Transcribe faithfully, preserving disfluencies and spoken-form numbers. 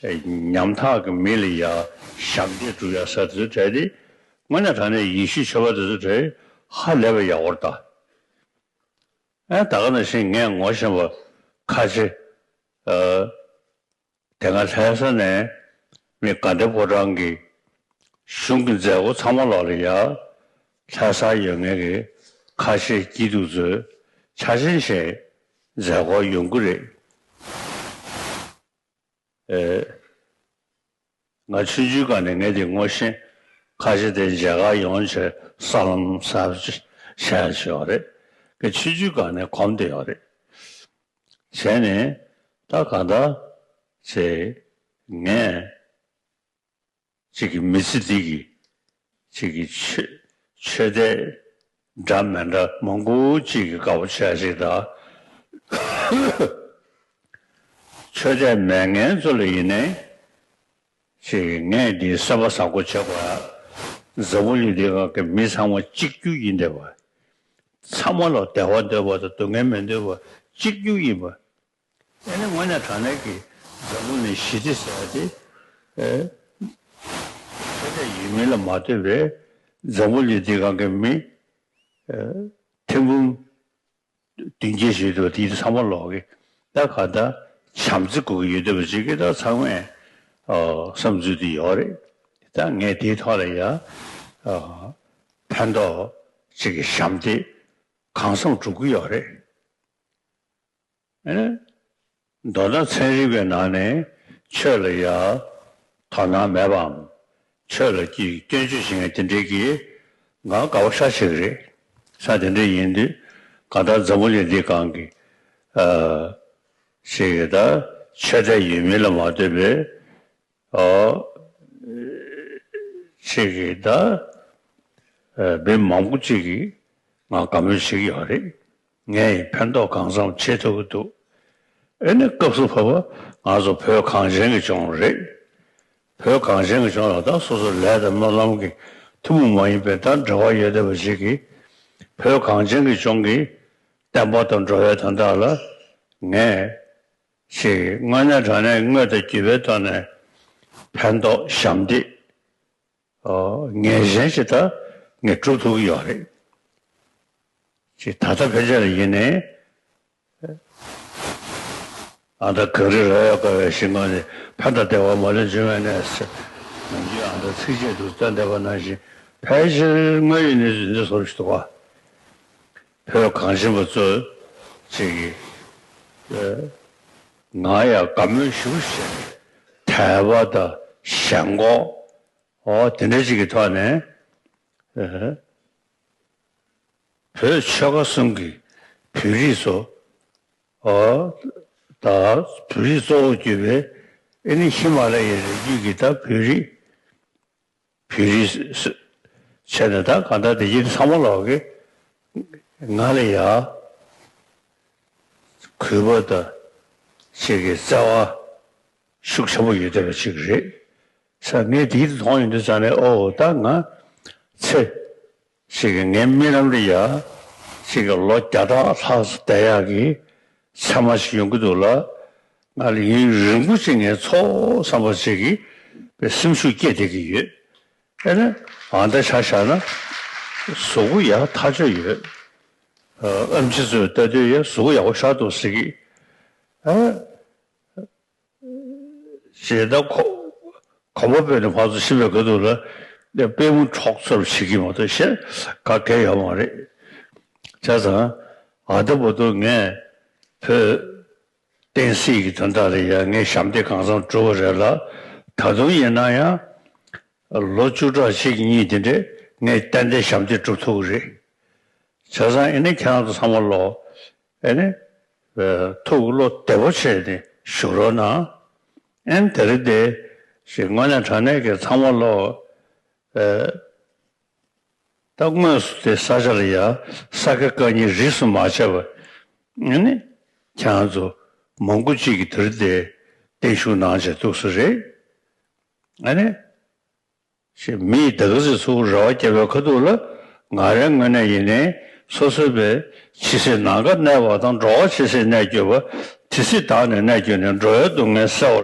ཉམ་ཐག་གི་མི་ལ་ཡ་ཞབས་འདེགས་སྒྲུབ་ཡ་ས་དེ་ཚོ་གྲས་དེ་དངོས་གནས་དྲང་གནས་ཡེ་ཤུའི་ཆོས་པ་དེ་ཚོ་གྲས་ཧ་ལས་པ་ཡག་པོ་རེད་ད། ཨ་ད་ག་ནང་བཞིན་ངས་ངོ་ཤེས་པ་ཁ་ཆེ། ཨ། དེ་སྔ་ལྷ་ས་ནས་མི་དགའ་ལྡན་ཕོ་བྲང་གི་གཞུང་གི་མཛད་སྒོ་ཚང་མ་ལོག་ལ་ཡ་ལྷ་སར་ཡོད་མཁན་གྱི་ཁ་ཤས་སྐྱིད་སྡུག་ཚོས་ཆ་ཆེན་བྱས་མཛད་སྒོར་ཡོང་གི་རེད། ཨེ། ང་ཆུང་ཆུང་སྒང་ནས་ངས་དེ་ངོ་ཤེས། ཁ་ཤས་དེ་མཇལ་ཁ་ཡོང་བྱས་ས་ལམ་ས་བྱས་ཡོད་རེད། ངས་ཆུང་ཆུང་སྒང་ནས་གོམས་བསྡད་ཡོད་རེད། བྱས་ནས་ད་གང་ལྟར་ཚེ་ངས་ཅིག་གི་མི་ཚེ་འདི་གི་ཅིག་གི་ཆོས་ཆོས་དད་འདྲ་མི་འདྲ་མང་པོ་ཅིག་གི་དགའ་པོ་བྱས་ཅིག་དང་། ཆོས་དད་མེད་མཁན་ཚོ་ལ་ཡིན་ནའི་ཅིག་གི་ངས་འདི་སེམས་པ་བཟང་པོ་བྱེད་དགོས་ཡ། འཛམ་བུ་གླིང་འདི་སྒང་གི་མི་ཚང་མ་གཅིག་གྱུར་ཡིན་བསྡད་པ། ཚང་མ་ལ་བདེ་བ་འདོད་པ་དང་སྡུག་བསྔལ་མི་འདོད་པ་གཅིག་གྱུར་ཡིན་པ། ཨེ་ནི་དངོས་གནས་དྲང་གནས་ཀྱི་འཛམ་བུ་གླིང་ཞི་བདེ་ཟེར་བ་དེ། ཨེ། ཆོས་དད་ཡོད་མིན་ལ་མ་ལྟོས་པའི་འཛམ་བུ་གླིང་འདི་སྒང་གི་མི། ཨེ། ཐེར་འབུམ་བདུན་བརྒྱད་ཞིག་འདུག་དེ་ཚང་མ་ལོག་གི་ད་ག་ད་བྱམས་བརྩེ་དགོས་ཀྱི་ཡོད་འདོད་པ་ཅིག་གི་ད་ཚང་མས་ཨོ་བསམ་ཚུལ་དེ་ཡོད་རེད། ད་ངས་དེའི་ཐོག་ལ་ཡ་ཨོ་ཕན་ཐོགས་ཅིག་གི་ཞབས་འདེགས་གང་འཚམ་སྒྲུབ་ཀྱི་ཡོད་རེད། ཨེ། མདོར་ན་ཚན་རིག་པའི་ནང་ནས་ཆོས་ལ་ཡ་དོ་སྣང་མེད་པའམ། ཆོས་ལ་ཀྱི་སྐྱོན་བརྗོད་བྱེད་མཁན་དེ་འདྲའི་གི་ང་དགའ་པོ་ཤ་ཆེ་གི་རེད། ས་དེ་འདྲ་ཡིན་དུས་གང་ལྟར་འཛམ་བུ་གླིང་འདི་སྒང་གི་ཨ་ཞིག་གི་ད་ཆོས་དད་ཡོད་མིན་ལ་མ་ལྟོས་པའི་ཨོ། ཅིག་གིས་ད། ཨ། མི་མང་པོ་ཅིག་གིས་ང་དགའ་མོས་བྱེད་ཀྱི་ཡོད་རེད། ངས་ཡང་ཕན་ཐོགས་གང་འཚམ་བྱེད་ཐུབ་ཀྱི་འདུག་ཨེ་ནི་སྐབས་སུ་བབ་པ་ང་ཚོ་བོད་གངས་ཅན་གྱི་ལྗོངས་རེད། བོད་གངས་ཅན་གྱི་ལྗོངས་ལ་ད་སོ་སོ་ལས་དང་སྨོན་ལམ་གྱི་ཐུན་མོང་མ་ཡིན་པའི་ད་འབྲེལ་བ་ཡོད་བསྡད་པ་ཞིག་གིས། བོད་གངས་ཅན་གྱི་ལྗོངས་ཀྱི་བསྟན་པ་དང་འགྲོ་བའི་དོན་དག་ལ་ངས། ཞིག་དངོས་གནས་དྲང་གནས་དངོས་དང་བརྒྱུད་པའི་ཐོག་ནས་ཕན་ཐོགས་ཞབས་འདེགས། ཨོ། ངེས་ཅན་ཞིག་ད་ངས་སྒྲུབ་ཐུབ་ཀྱི་ཡོད་རེད། ཅིག་ད་ལྟ་ཕན་ཆད་ལ་ཡིན་ནའི། ཨ་ད་གངས་རི་ར་བས་བསྐོར་བའི་ཞིང་ཁམས་ནི། ཕན་དང་བདེ་བ་མ་ལུས་འབྱུང་བའི་གནས་ཟེར། ནམ་རྒྱུན་ཨ་ད་ཚིགས་བཅད་དུ་བཏོན་བསྡད་པ་ནང་བཞིན་ཕལ་ཆེར་དངོས་ཡོད་གནས་ཚུལ་འདི་བཟོ་འདྲ་ཞིག་འདུག་ག་བོད་གངས་ཅན་པ་ཚོ་ཅིག་གིས་ཨེ་ང་ཡང་དགའ་མོས་ཞེ་པོ་བྱས། དད་པ་དང་ཞེན་ཁོག་ཨོ་དེ་འདྲ་ཅིག་གི་ཐོག་ནས་ཨེ་བོད་ཆོལ་ཁ་གསུམ་གྱི་བོད་རིགས་ཚོ། ཨོ་ད་བོད་རིགས་གཙོ་བོར་གྱུར་པའི་ཨེ་ནི་ཧི་མ་ལ་ཡའི་རི་རྒྱུད་ཀྱི་ད་བོད་རིགས། བོད་རིགས་སུ་བྱས་ནས་ད་གང་ལྟར་དེ་ཡིན་ཚང་མ་ལོག་གི་ང་ལ་ཡ་གུས་པ་དང་ཅིག་གི་བརྩེ་བ་ཤུགས་ཆེན་པོ་ཡོད་བསྡད་པ་ཅིག་རེད། ས་ངས་དེ་མཐོང་ཡོང་དུས་ཙང་ནས་ཨོ་ད་ང་ཚེ་ཅིག་གི་ངའི་རྨི་ལམ་ལ་ཡ་ཅིག་གི་ལོ་བརྒྱ་ཕྲག་ལྷག་ཙམ་བསྡད་ཡག་གི་མཚན་མ་ཞིག་ཡོང་གི་འདུག་ལ། ང་ལ་ཡུན་རིང་པོ་ཅིག་ངས་འཚོ་བསམ་པ་ཅིག་གི་པའི་སེམས་ཤུགས་སྐྱེད་བསྡད་ཀྱི་ཡོད། ཨེ་ནི་ཨ་མདའ་ཆ་བཞག་ན་གཟུགས་པོ་ཡག་ཐག་ཆོད་ཡོད། ཨ་ཨེམ་ཆི་ཚོས་ལྟ་དུས་ཡ་གཟུགས་པོ་ཡག་པོ་ཤར་འདུག་ཟེར་གི། ཨ་ཞེ་ད་ཁོ་གོམ་པ་སྤོས་ནས་ཕར་ཚུར་ཕྱིན་པའི་ཁ་ཐུག་ལ་ནས་པུས་མོ་འཁྲོག་ཚོར་བྱེད་ཀྱི་མ་གཏོགས་གཞན་ག་གེ་ཡོད་མ་རེད། བྱས་ཙང་ཨ་ད་བར་དུ་ངས་བོད་བསྟན་སྲིད་ཀྱི་དོན་དག་ལ་ཡང་ངས་ཞབས་འདེགས་གང་འཚམ་སྒྲུབ་པ་རེད་ལ། ད་དུང་ཡིན་ན་ཡང་ལོ་བཅུ་ཕྲག་གཅིག་གཉིས་དེ་འདྲས་ངས་ཏན་ཏན་ཞབས་འདེགས་སྒྲུབ་ཐུབ་ཀྱི་རེད། བྱས་ཙང་ཨེ་ནི་ཁྱེད་རང་ཚོ་ཚང་མ་ལོ་ཨེ་ནི་ཐུགས་བློ་བདེ་པོ་བྱས་ནས་བཞུགས་རོགས་གནང་། ཨེ་ནི་དེ་རིང་དེ་ཞིག་དངོས་གནས་དྲང་གནས་ཀྱི་ཚང་མ་ལོ་ཨེ། ད་དངོས་སུ་དེ་ས་ཆ་ལ་ཡ་ས་དགེ་བཀའ་རྙིང་རིས་སུ་མ་ཆད་པ་ཨ་ནི་ཁྱེད་རང་ཚོ་མང་པོ་གཅིག་གིས་དེར་དེ་བརྟན་བཞུགས་གནང་བྱས་འདུག་སེ་རེད། ཨ་ནི་ཞེས་མི་ཡི་ད་ག་ཟེ་ཚུར་རེ་བ་བརྒྱབ་པའི་ཁ་ཐུག་ལ་ང་རའི་ངོས་ནས་ཡིན་ནའི་སོ་སོའི་བའི་ཇི་སྲིད་ནམ་མཁའ་གནས་པ་དང་འགྲོ་བ་ཇི་སྲིད་གནས་གྱུར་པ་དེ་སྲིད་བདག་ནི་གནས་གྱུར་ནས་འགྲོ་བའི་སྡུག་བསྔལ་སེལ་བར།